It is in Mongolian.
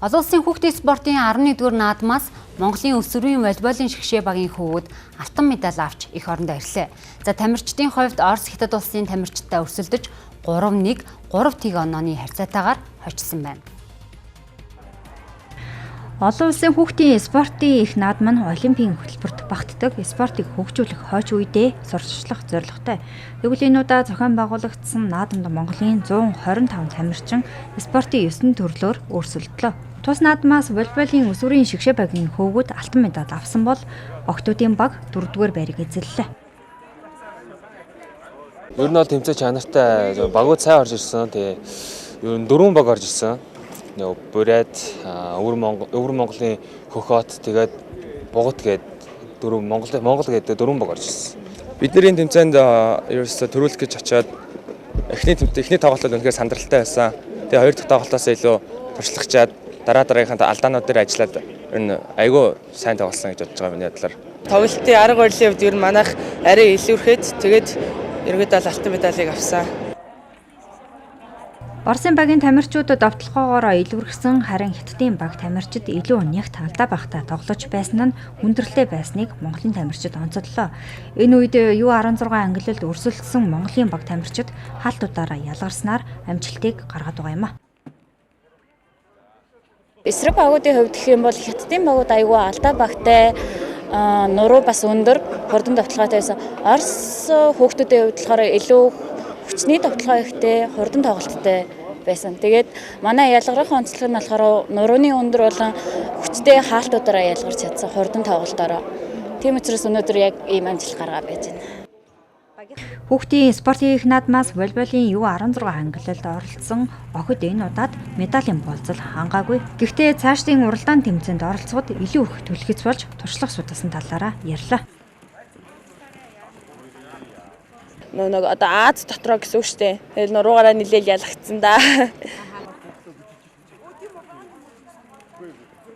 Олон улсын хүүхдийн спортын 11-р наадмаас Монголын өсвөрийн волейболын шигшээ багийн хөвгүүд алтан медаль авч эх орондоо ирлээ. За, тамирчдын хувьд Орос, Хятад улсын тамирчидтай өрсөлдөж 3-1, 3-1 онооны харьцаатайгаар хожсон байна. Олон улсын хүүхдийн спортын их наадам нь олимпийн хөтөлбөрт багтдаг спортыг хөгжүүлэх хойч үедээ сурталчлах зорилготой. Тэгвэл энэ удаа зохион байгуулагдсан наадамд Монголын 125 тамирчин спортын 9 төрлөөр өрсөлдлөө. Тус наадмаас волейболын өсвөрийн шигшээ багийн хөвгүүд алтан медаль авсан бол охидын баг 4-р байрыг эзэллээ. Ер нь бол тэмцээн чанартай, багууд сайн орж ирсэн. Тэгээ ер нь дөрвөн баг орж ирсэн. Бурайд, Өвөр Монгол, Өвөр Монголын Хөхот, тэгээд Бугат гээд дөрөв Монгол Монгол гэдэг дөрвөн баг орж ирсэн. Бидний тэмцээнд ерөөсөө төрүүлэх гэж очиод эхний тэмцээн, эхний тоглолтод үнэхээр сандралтай байсан. Тэгээ хоёр дахь тоглолтоос илүү туршлагачаад, дараа дараагийнхаа алдаанууд дээр ажиллаад ер нь айгүй сайн тоглосон гэж бодож байгаа, миний бодлоор. Тоглолтын арга барилын хувьд ер нь манайх арай илүүрхэд, тэгээд ерөнхийдөө алтан медалийг авсан. Оросын багийн тамирчид довтолгоогоор илүүргэсэн, харин Хятадын баг тамирчид илүү нягт, алдаа багатай тоглож байсан нь хүндрэлтэй байсныг Монголын тамирчид онцоллоо. Энэ үед U16 ангиллалд өрсөлдсөн Монголын баг тамирчид хаалтуудаараа ялгарснаар амжилтыг гаргаад байгаа юм а. Эсрэг багуудын хувьд гэх юм бол Хятадын багууд айгүй алдаа багатай, нуруу бас өндөр, хурдан довтолгоотой байсан. Орос хүүхдүүдийн хувьд болохоор илүү хүчний довтолгоо ихтэй, хурдан тоглолттой байсан. Тэгээд манай ялгарх онцлог нь болохоор нурууны өндөр болон хүчтэй хаалтуудаараа ялгарч чадсан, хурдан тоглолтоороо. Тийм учраас өнөөдөр яг ийм амжилт гаргаа байж байна. Хүүхдийн спортын их наадмаас волейболын U16 ангиллалд оролцсон охид энэ удаад медалийн болзол хангаагүй. Гэхдээ цаашдын уралдаан тэмцээнд оролцоход илүү их түлхэц болж туршлага судалсан талаараа ярьлаа. Нөө нэг одоо Ази дотроо гэсэн үг шүү дээ. Тэгэл нуруугаараа нилээл ялагдсан да.